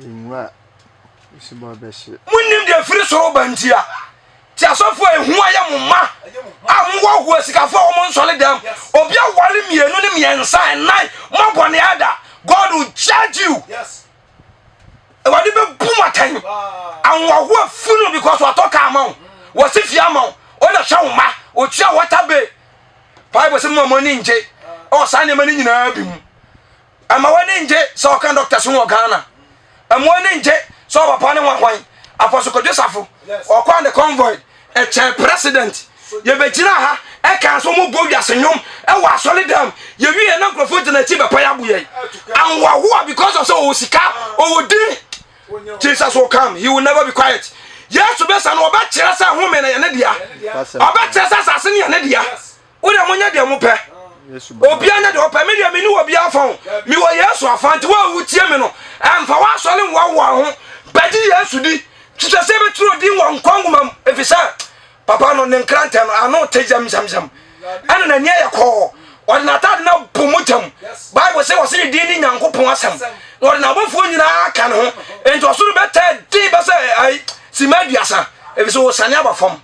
Nwura osebɔ bɛhye. Monnim deɛ ɛfiri soro ba ntia. Ti asɔfoɔ a ehu ayɛ mo ma a mowɔhoa sikafoɔ a wɔn nsɔre dɛm. Obi aware mmienu ne mmiɛnsa nnan moabɔ ne ada. God will judge you. Awurade bɛbu mo atɛn. Ahohoahoa funu because watɔ kaa ma wo. Wɔsi fie ama wo. Ɔna hwɛ wo mma. Otua water bill. Bible sɛ mo a mo ani ngye ɛwɔ saa nneɛma no nyinaa bi mu. Ɛma w'ani ngye sɛ ɔka doctors ho wɔ Ghana. Ɛma w'ani ngye sɛ ɔpapa ne hwanhwan. Apostle Kwadwo Safo, ɔkɔ and convoy, ɛkyɛn president. Yɛbɛgyina ha ɛka sɛ wɔn bɔ wiase nnwom ɛwɔ asɔre dɛm. Yɛwie na nkurɔfoɔ gyina akyi bɛpa yɛ abo yɛn. Ahohoahoa because of sɛ ɔwɔ sika, ɔwɔ din. Jesus will come, he will never be quiet. Yesu bɛsa no ɔbɛkyerɛ sɛ home no yɛ ne dea. Ɔbɛkyerɛ sɛ asase no yɛ ne dea. Wo deɛ monyɛ deɛ mopɛ. Obiara nyɛ deɛ ɔpɛ. Me deɛ menni obiara afa o. Mewɔ Yesu afa nti wo a wotie me no, ɛmfa w'asɔre nhoahoa ho. Bɛgye Yesu di. Hwehwɛ sɛ yɛbɛtwerɛ din wɔ nkwa nwoma mu, ɛfiri sɛ papa no ne nkrantɛ no ano te yamyamyam, ɛna n'ani ayɛ kɔɔ. Ɔde n'atade no abɔ mogya mu. Bible sɛ ɔse ne din ne Nyankopɔn asɛm, na ɔde n'abɔfoɔ nyinaa ka ne ho. Enti ɔsoro bɛtaa din bɛsɛ ai sima 30, ɛfiri sɛ ɔsiane aba fam.